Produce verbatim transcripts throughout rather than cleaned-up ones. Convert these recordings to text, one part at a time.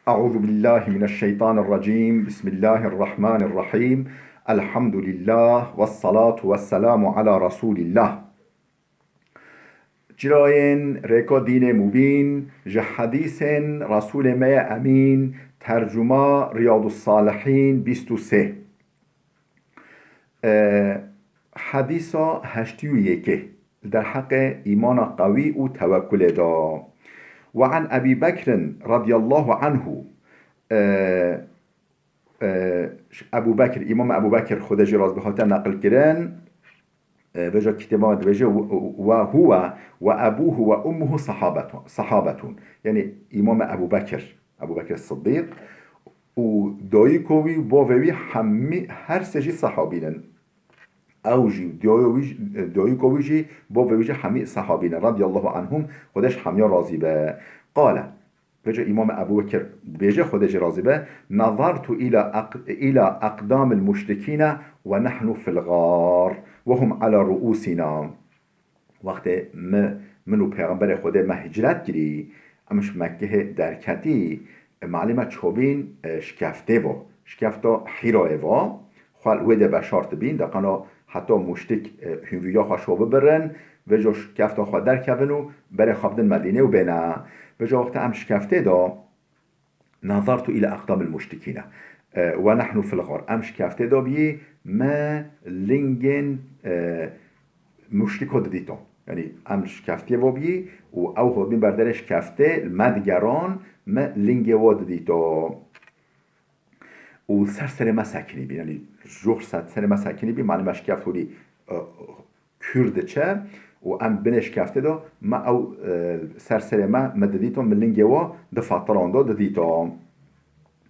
أعوذ بالله من الشيطان الرجيم. بسم الله الرحمن الرحيم. الحمد لله والصلاة والسلام على رسول الله. Çirayên rêka dînê mubîn, ji hedîsên Resûlê me ye Emîn, tercuma Riyadus Salihîn bîst û sê. E, Hedîsa heştî û yekê li derheqê îmana qewî û tewekkulê de. Ve an Ebî Bekrin radiyallahu anhu, e, e, Ebû Bekir, Îmam Ebû Bekir, Xwedê jê razî be, hate neqil kirin. E, vêca kitêba me dibêje, "Ve, ve huwe ve ebûhu ve ummuhu sahabetun, sahabetun." Yani Îmam Ebû Bekir, Ebû Bekir Siddîq û dayiko wî, bavê wî hemî, her sê jî sahabî ne. Ew jî, dayo wî jî, dayiko wî jî, bavê wî jî hemî sahabî ne. Radiyallahu anhum, Xwedê ji hemiya razî be. Qale, vêca Îmam Ebû Bekir dibêje, Xwedê jê razî be, "Nazartu ila aq-, ila aqdamil muşrikîne ve nahnu fil ğar ve hum ala ruusina." Wextê me, min û Pêxemberê Xwedê me hicret kirî, em ji Mekkehê derketî, malê me çobîn, e, şkeftê vo. Şkefta Hîrayê vo. Xwe li wê de beşart dibîn, de qeno heta muştik, e, hûnviya xwe şo bibirin, vêca şkefta xwe derkevin û berê xwe bidin Medînê û bêne. Vêca wextê em şkeftê de, nazartu ila aqdamil muşrikîne, e, ve nahnu fil ğar. Em şkeftê de bî, me lingên, e, muşriko didîto. Yani em şkeftiyê vo bî û ew hotbîn berderê şkeftê, me digeran, me lingê wo didîto. Û ser serê me sekinî bî. Yani jox ser serê me sekinî bî, mani me şkeft hûrî, e, kûr diçe û em binê şkeftê de me ew, e, ser serê me, me didîto, min lingê wo difatirando, didîto.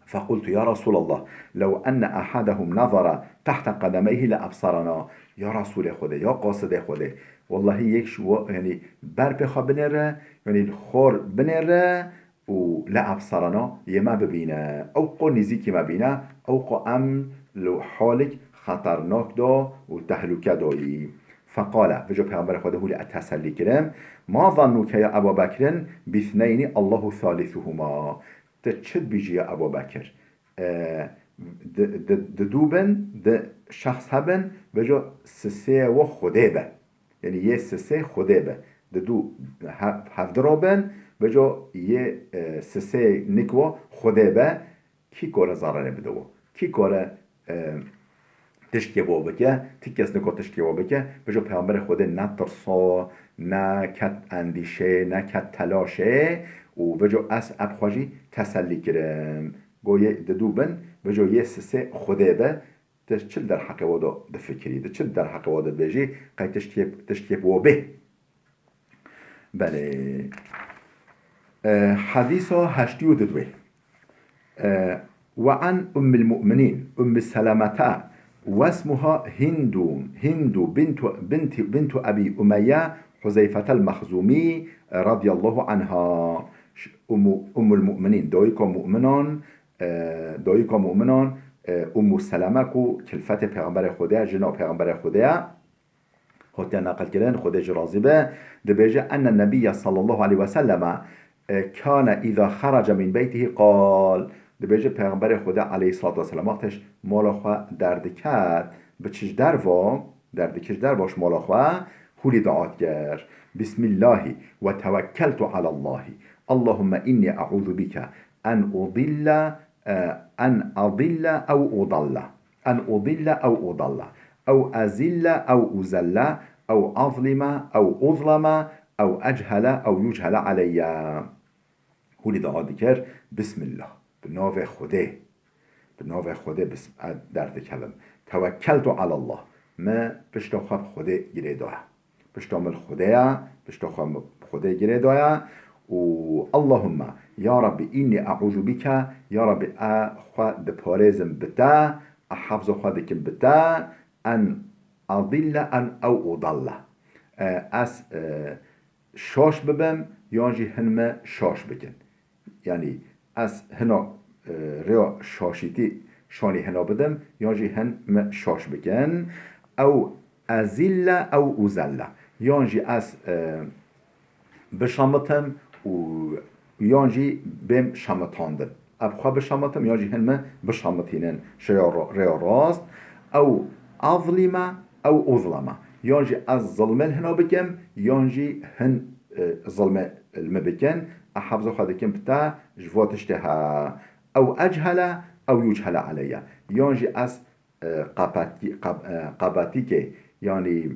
Fequltu, ya Resulallah, lew enne ahadahum nazara tahta qedemeyhi le ebsarana. Ya Resulê Xwedê, ya qasidê Xwedê, wellahî yek ji wo, yani ber pê xwe binêre, yani li xor binêre, û le ebsarana, yê me bibîne. Ew qo nêzîkî me bîne, ew qo em li holik xeternak de û tehlûke de yî. Feqale, vêca Pêxemberê Xwedê hûlî e tesellî kirin, "Ma zannuke ya Eba Bekrin bî thneyni Allahu thalîthuhuma." Ti çi dibêjî ya Eba Bekir? E, di, di, di dû bin, di şexs hebin, vêca sisê wo Xwedê be. Yani yê sisê Xwedê be. Di dû he-, hevdiro bin, vêca yê, e, sisê nik wo Xwedê be, kî kore zararê bide wo? Kî kore, e, tiştê wo bike? Ti kes niko tiştê wo bike. Vêca Pêxemberê Xwedê ne tirso, ne ket endîşê, ne ket telaşê û vêca ez eb xwe jî tesellî kirim. Go yê di dû bin, vêca yê sisê Xwedê be, Ti çi li derheqê we de difikirî? Di çi li derheqê we de dibêjî? Qey tiştê, tiştê bi we bê? Belê. E, Hedîsa heştî û didwê. E, Ve an Ummil Mu'minîn, Ummi Selemete, wesmuha Hindun, Hindu bintu, binti, bintu Ebî Umeyye, Huzeyfetel Mexzûmî, radiyallahu anha. Ş-, Ummu, Ummul Mu'minîn, dayika mu'minan, e, dayika mu'minan, e, Ummu Seleme ku kilfetê Pêxemberê Xwedê ye, jina Pêxemberê Xwedê ye, hatiye neqilkirin, Xwedê jî razî be, dibêje, enne Nebiyye sallallahu aleyhi ve selleme, e, kane îza xerace min beytihî qal. Dibêje Pêxemberê Xwedê aleyhissalatu vesselam wextê ji mala xwe derdiket, bi çi ji derva, derdikir ji derva ji mala xwe, hûlî dua dikir. Bismillahî ve tewekkeltu alallahî. Allahumme innî e'ûzu bike en udille, e, en adille ew udalla. En udille ew udalla. Ew ezille ew uzelle. Ew azlime ew uzleme. Ew echele ew yuchele aleyye. Hûlî dua dikir, Bismillah, bi navê Xwedê, bi navê Xwedê bis-, e, derdikevim. Tewekkeltu alallah, me pişta xwe bi Xwedê girê daye. Pişta min li Xwedê ye, pişta xwe min bi Xwedê girê daye. Û Allahumme, ya Rabbî, înnî e'ûzu bike, ya Rabbî, e xwe diparêzim bi te, e hefza xwe dikim bi te, en adille en ew udalle. E, ez, e, şaş bibim, yan jî hin me şaş bikin. Yanî ez hina, e, rêya şaşîtî şanî hina bidim, yan jî hin me şaş bikin. Ew ezille ew uzelle. Yan jî ez, e, bişemitim û yan jî bêm şemitandin. Ev xwe bişamitim, yan jî hin min bişamitînin. Şeya ro-, rêya rast. Ew azlime, ew uzleme. Yan jî ez zilmê li hina bikim, yan jî hin, e, zilmê li min bikin. Ez hefza xwe dikim bi te, ji vo tiştê he. Ew echele, ew yuchele aleyye. Yan jî ez, e, qapatî-, qap-, e, qabatîkê, yanî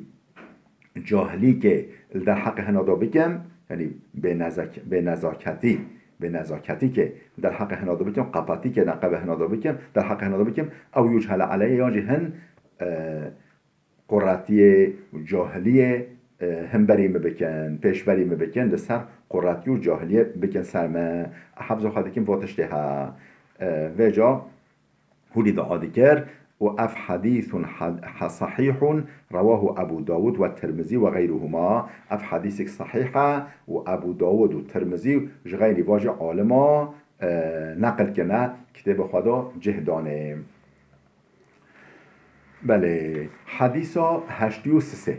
cahilîkê li derheqê hina de bikim, yanî bênezak-, bênezaketî, bênezaketîkê li derheqê hina de bikim, qapatîkê neqebe hina de bikim, derheqê hina de bikim, ew yuchele aleyye, yan jî hin, e, quretiyê û cahiliyê, e, hemberî min bikin, pêşberî min bikin, li ser quretiyê û cahiliyê bikin ser me. Hefza xwe dikim vo tiştê he. E, vêca hûlî dua dikir û ev hedîsun he-, he-, sahîhun rewahu Ebu Dawud ve Tirmizî ve geyruhuma. Ev hedîsek sahîh e û Ebu Dawud û Tirmizî ji xeyrî va jî alima, e, neqil kirine, kitêbê xwe de cih danê. Belê, hedîsa heştî û sisê.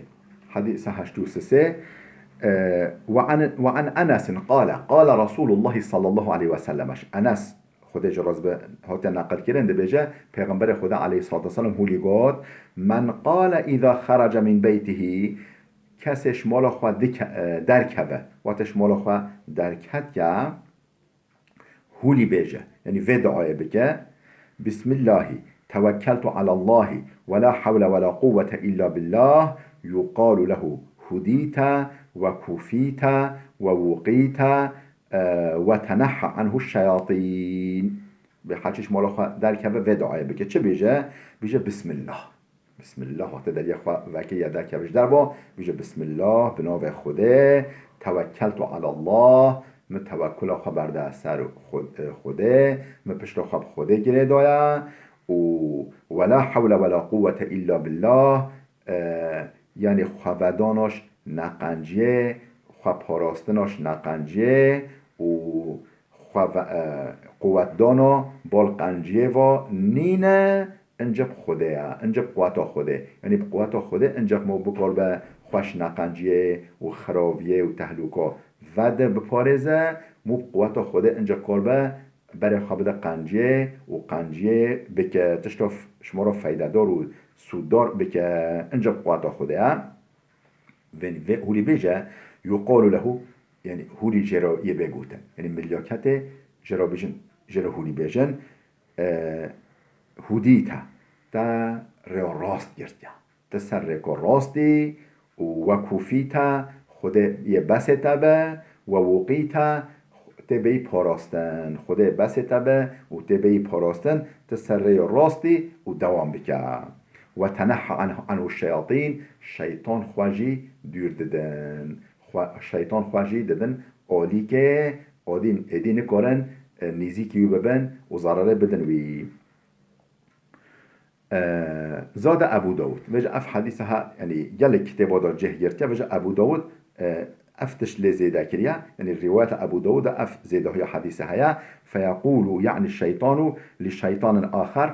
Hedîsa heştî û sisê. E, ve an, ve an Enesin qale, qale Resulullahi sallallahu aleyhi ve sellem. Enes, Xwedê ji razî be, hate neqil kirin, dibêje, Pêxemberê Xwedê aleyhissalatu vesselam hûlî got, "Men qale îza xerace min beytihi", kesê ji mala xwe dike-, e, derkeve, wate ji mala xwe derketiye, hûlî bêje, yanî vê duayê bike, "Bismillahî tewekkeltu alallahi ve la hewle ve la quwwete illa billah, yuqalu lehu hudîte ve kufîte ve wuqîte, e, ve tenehha anhu şeyatîn." Bê heçî ji mala xwe derkeve vê duayê bike. Çi bêje? Bêje, "Bismillah." Bismillah, wextê deriyê xwe vekiriye derkeve ji derve, bêje, "Bismillah, bi navê Xwedê, tewekkeltu alallah, min tewekkula xwe berde ser Xwe-, e, Xwedê, min pişta xwe bi Xwedê girê daye û ve la hewle ve la quwwete illa billah, e, yanî xwevedanoş neqenciyê, xwe parastinoş neqenciyê û xwe ve-, e, quwetdano bal qenciyê va nîne, ince bi Xwedê ye, ince bi quweta Xwedê. Yanî bi quweta Xwedê ince mo bikar be xweş neqenciyê û xiraviyê û tehlûka vede biparêze, mo bi quweta Xwedê ince kar be berê xwe bide qenciyê û qenciyê bike tişta f-, ji mo re feydedar û sûddar bike, ince bi quweta Xwedê ye. Vê, vê hûlî bêje, yuqalu lehu, yanî hûlî jê re yê bê gotin. Yanî milyaketê jê re bijin, jê re hûlî bêjin, e, hudîte, te rêya rast girtiye. Te ser rêka rastî û ve kufîte, Xwedê yê besê te be, ve wuqîte, tê bêyî parastin, Xwedê besê te be û tê bêyî parastin, te ser rêya rastî û dewam bike. Ve tenehha an-, anhu şeyatîn, şeytan xwe jî dûr didin. Xwe, şeytan xwe jî didin alîkê, adîn, êdî nikarin, e, nêzîkî wî bibin û zerarê bidin wî. E, zade Ebu Dawud. Vêje ev hedîse ha, yanî gelek kitêba de cih girtiye, vêje Ebu Dawud, e, ev tişt lê zêde kiriye. Yanî rîwayeta Ebu Dawud de ev zêdehiya hedîse heye. Feyekulu, yanî şeytanu li şeytanin axer.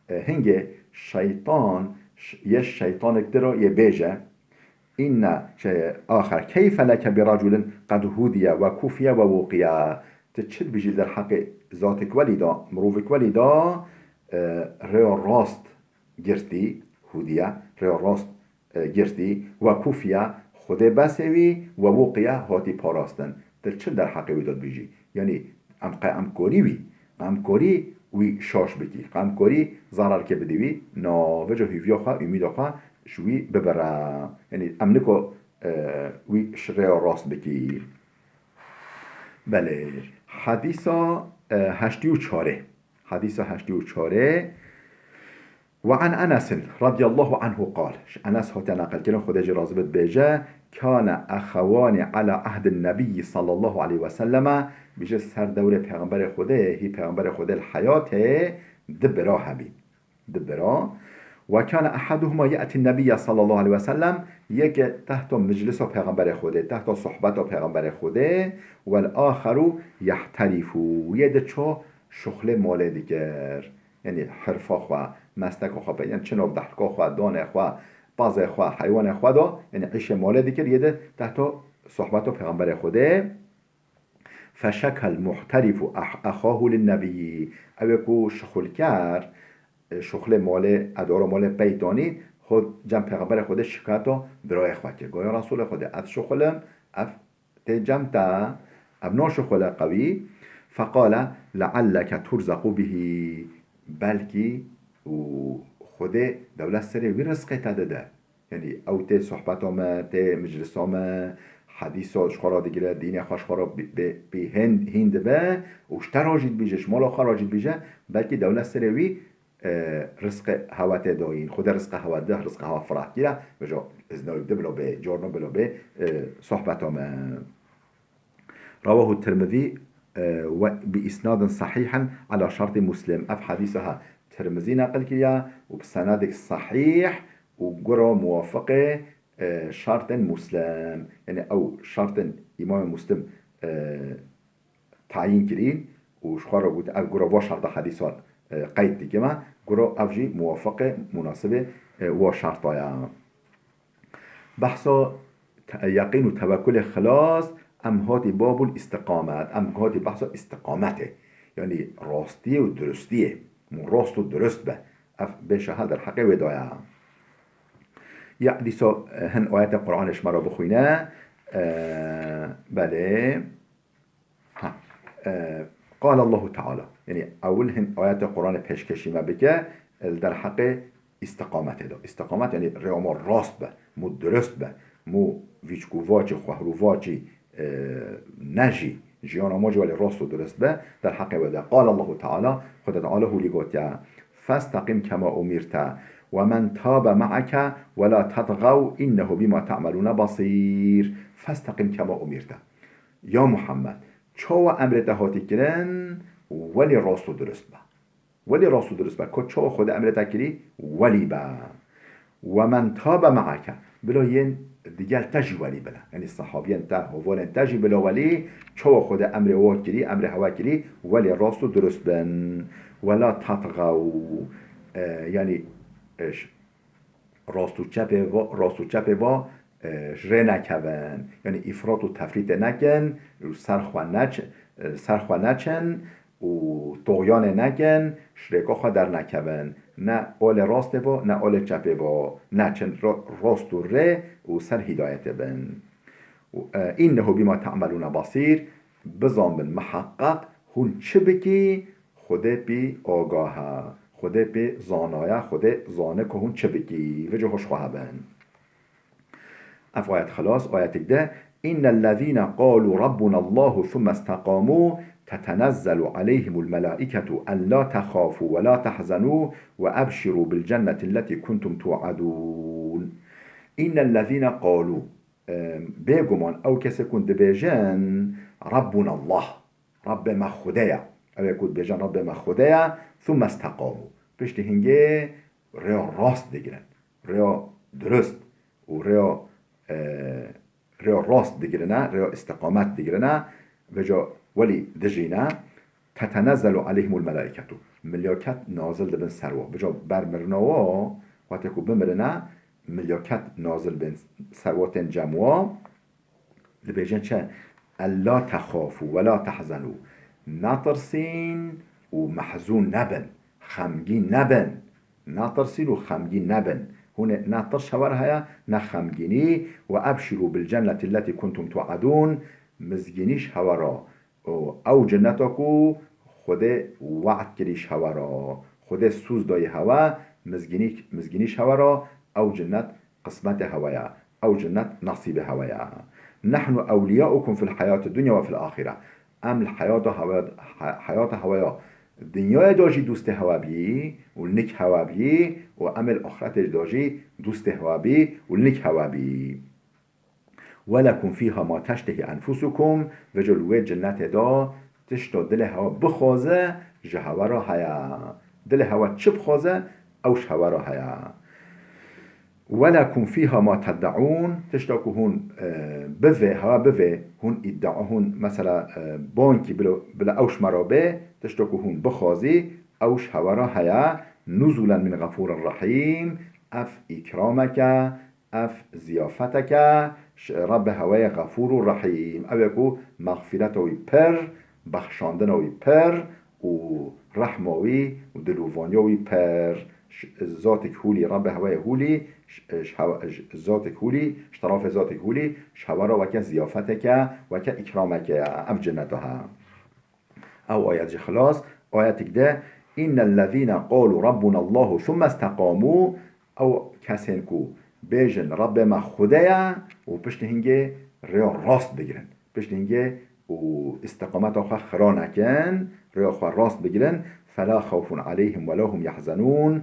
E, hingê şeytan, ş-, yê şeytanek diro yê bêje, Înne, şey, axer, keyfe leke bi raculin qed hudiye ve kufiye ve wuqiye. Ti çi dibêjî li derheqê zatek welî de, mirovek welî de, e, rêya rast girtî, hudiye, rêya rast, e, girtî, ve kufiye, Xwedê besê wî, ve wuqiye, hatî parastin. Ti çi derheqê wî de dibêjî? Yanî, em qe-, em korî wî, em korî wî şaş bikî, em korî zararkê bidî wî, na, vêca hîviya xwe, umîda xwe ji wî bibire. Yanî, em niko, e, wî ji rêya rast bikî. Belê, hedîsa, e, heştî û çarê. Hedîsa heştî û çarê. Ve an Enesin radiyallahu anhu qal. Ji Enes hate neqilkirin, Xwedê jî razî bit, bêje, kane exewanî ala ehdin nebiyyi sallallahu aleyhi ve selleme, bêje ser dewrê Pêxemberê Xwedê, hî Pêxemberê Xwedê li heyatê du bira hebî. Du bira. Ve kane ehaduhuma ye'tin nebiyye sallallahu aleyhi ve sellem, yeke tehta meclisa Pêxemberê Xwedê, tehta sohbeta Pêxemberê Xwedê, vel axeru yehtarifu, yê di ço şuxlê malê dikir. Yanî hirfa xwe, mesleka xwe, pe-, yanî çi nav dehlika xwe, danê xwe, pazê xwe, heywanê xwe da, yanî îşê malê dikir, yê de tehta sohbeta Pêxemberê Xwedê. فشکا المحترف أح-، أخاه للنبی. Ew ê ku şixulker, e, şixulê malê, edara malê peytanî, xwe cem Pêxemberê Xwedê şikayeta birayê xwe kir. Goya Resûlê Xwedê, ez şixulim, ev tê cem te, ev naşixule qewî. فقال لعلك ترزق به. Belkî û Xwedê dewlet serê wî rizqê te dide. Yanî ew tê sohbeta me, tê miclisa me, hedîsa ji xwe re digire, dînê xwe ji xwe re bi, bi, bi hên, hîn dibe û ji te re jî dibêje, ji mala xwe re jî dibêje, belkî dewlet serê wî, e, rizqê hewe tê dayîn. Xwedê rizqê hewe dide, rizqê hewe firah kire, vêca izna wî bide bila bê, carna bila bê, e, sohbeta me. رواه الترمذي, e, ve bi isnadin sahîhin ala şertî Muslim. Ev hedîsa ha Tirmizî neqil kiriye û bi senedek sahîh û gura muwafiqê, e, şertên Muslim. Yanî ew şertên Îmamê Muslim, e, tayîn kirîn û ji xwe re got, ev gura va şerta hedîsan, e, qeyd dike me, gura ev jî muwafiqê, munasibê, e, va şerta ye. Behsa te-, yeqîn û tewekulê xilas, em hatî babul îstiqamet, em hatî behsa îstiqametê. Yanî rastiyê û durustiyê. Min rast û durust be. Ev bêşe hel derheqê wê daya. Ya dîsa, e, hin ayetê Qur'anê ji me re bixwîne. E, belê. Ha, e, قال الله تعالى. Yanî ewil hin ayetê Qur'anê pêşkêşî me bike, e, li derheqê îstiqametê de. Îstiqamet yanî rêya me rast be, mû durust be, mû vîçkûvaçî, xwehrûvaçî, e, ne jî, jiyana me jî welê rast û durust be, derheqê wê de. قال الله تعالى, Xwedê Teala hûlî gotiye, فاستقم كما أمرت ومن تاب معك ولا تطغوا إنه بما تعملون بصير. فاستقم كما أمرت. Ya Muhammed, çawa emrê te hatî kirin, welî rast û durust be. Welî rast û durust be. Ku çawa Xwedê emrê te kirî, welî be. ومن تاب معك. Bila yên digel te jî welî bile. Yanî sehabiyên te, hovalên te jî bila welî, çawa Xwedê emrê we kirî, emrê hewe kirî, welî rast û durust bin. ولا تطغوا. E, yanî, e, ş-, rast û çepê va, rast û çepê va, e, ji rê nekevin. Yanî îfrat û tefrîtê nekin, û ser xwe neç-, e, ser xwe neçin û toxyanê nekin, ji rêka xwe dernekevin. Ne olê rastê va, ne olê çepê va. Neçin ra-, rast û rê û ser hîdayetê bin. Û, e, إنه بما تعملون بصير, bizanbin miheqeq hûn çi bikî, Xwedê pî agah e. Xwedê pî zana ye, Xwedê zane ku hûn çi bikî. Vêca hoş xwe hebin. Ev ayet xilas, ayetek de, إن الذين قالوا ربنا الله ثم استقاموا تتنزل عليهم الملائكة ألا تخافوا ولا تحزنوا وأبشروا بالجنة التي كنتم توعدون. إن الذين قالوا, e, bêguman ew kesê ku dibêjin, ربنا الله, Rabbê me Xwedê ye. Ew ê ku dibêjin Rabbê me Xwedê ye, ثم استقاموا. Piştî hingê rêya rast digirin. Rêya durust û rêya, e, rêya rast digirine, rêya îstiqamet digirine. Vêca welî dijîne. تتنزل عليهم الملائكة. Milyaket nazil dibin ser wan. Vêca ber mirina wan, wextê ku bimirine, milyaket nazil bên ser wan, tên cem wan. Dibêjin çi? ألا تخافوا ولا تحزنوا. Netirsîn û mehzûn nebin, xemgîn nebin. Netirsîn û xemgîn nebin. Hûn ê ne tirş hewe re heye, ne xemgînî. وأبشروا بالجنة التي كنتم توعدون. Mizgînî ji hewe re û ew cinneta ku Xwedê we'd kirî ji hewe re, Xwedê sûz dayî hewe, mizgînî, mizgînî ji hewe re, ew cinnet qismetê hewe ye, ew cinnet nesîbê hewe ye. نحن أولياؤكم في الحياة الدنيا وفي الآخرة. Em li heyata hewe, he-, heyata hewe ya dinyayê de jî dostê hewe bî û nik hewe bî û em ê li axretê de jî dostê hewe bî û nik hewe bî. ولكم فيها ما تشتهي أنفسكم, vêca li wê cinnetê de tişta dilê hewa bixwaze ji hewa re heye. Dilê hewa çi bixwaze, ew ji hewa re heye. ولكم فيها ما تدعون, tişta ku hûn, e, bivê, hewa bivê, hûn îdia, hûn mesela, e, bankî bila, bila ew ji me re bê, tişta ku hûn bixwazî, ew ji hewa re heye. نزلا من غفور رحيم, ev îkramek e, ev ziyafetek e, Ş-, Rabbê hewe ye Xefûr û Rehîm. Ew ye ku mexfîreta wî pir, bexşandina wî pir û rehma wî û dilûvaniya wî pir. Ş-, zatek hûlî, Rabbê hewe ye hûlî, ş-, ş-, hewe-, ş-, zatek hûlî, ji terafê zatek hûlî, ji hewe re weke ziyafeteke, weke îkrameke ye. Ev cinneta he. Ew ayet jî xilas, ayetik de, "Innellezîne qalû Rabbunallahu thumme isteqamû", ew kesên ku bêjin, "Rabbê me Xude ye", û piştî hingê rêya rast bigirin. Piştî hingê û îstiqameta xwe xira nekin, rêya xwe rast bigirin, "Fela xewfun aleyhim wela hum yahzenûn",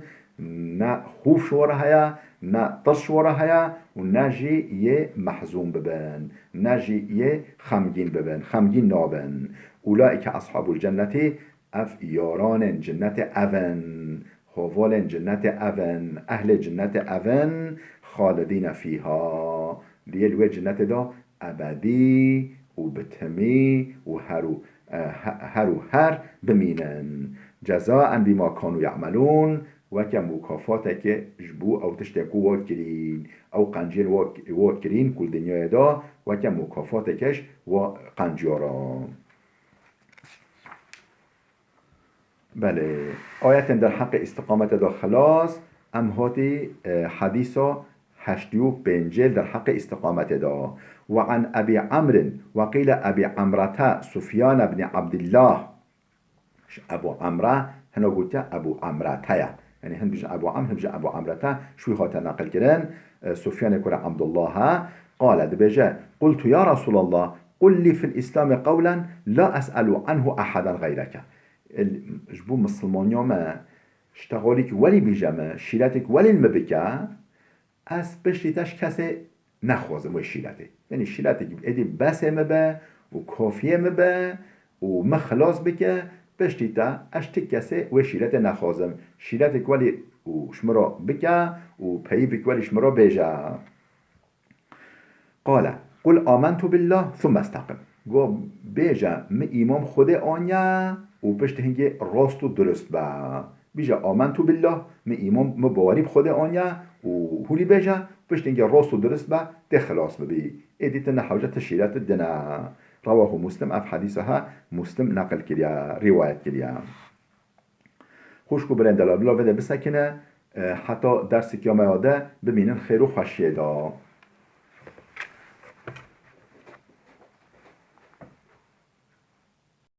ne xûf ji we re heye, ne tirs ji we re heye û ne jî yê mehzûn bibin, ne jî yê xemgîn bibin, xemgîn nabin. "Ulaîke ashabul cennetî", ev yaranên cinnetê ev in, hovalên cinnetê ev in, ehlê cinnetê ev in, "xalidîne fîha", li yê li wê cinnetê de ebedî û bi timî û her û, e, he-, her û her bimînin. "Cezaen bîma kanû ye'melûn", weke mukafateke ji bo ew tiştên ku we kirîn, ew qenciyên we, we kirîn ku li dinyayê de weke mukafateke ji we qenciya re. Belê, ayetên derheqê îstiqametê de xilas, em hatî, e, hedîsa heştê û pêncê derheqê îstiqametê de. "Ve an Ebî Emrin, ve qîle Ebî Emrete Sufyan ibn Abdillah." Ji Ebu Emre, hino gotiye Ebu Emrete ye. Yanî hin bijin Ebu Emr, hin bijin Ebu Emrete, ji wî hate neqil kirin, e, Sufyanê kure Abdullah e. Qale, dibêje, "Qultu ya Resulallah, qul lî fil Îslamî qewlen la es'elu anhu ehaden xeyreke." El-, ji bo misilmaniya me, ştexalîk welî bîje me, şîretik welî li me bike, ez piştî te ji kesê nexwazim wê şîretê. Yanî şîretek êdî besê me be û kafiyê me be û me xilas bike, piştî te ez ti kesê wê şîretê nexwazim. Şîretek welî û ji min re bike û peyivek welî ji min re bêje. Qale, "Qul amentu billah, thumme isteqim." Go, bêje, "Min îman Xwedê aniye û pişt hingê rast û durust be." Bêje, "Amentu billah", min îman, min bawerî bi Xwedê aniye û hûlî bêje, pişt hingê rast û durust be, tê xilas bibî. Êdî tu nehewce tu şîret dine. Rewahu Muslim, ev hedîsa he Muslim neqil kiriye, rîwayet kiriye. Xwişk û birên delal, bila vê de bisekine, e, heta dersek ya me ya de bimînin xêr û xweşiyê de.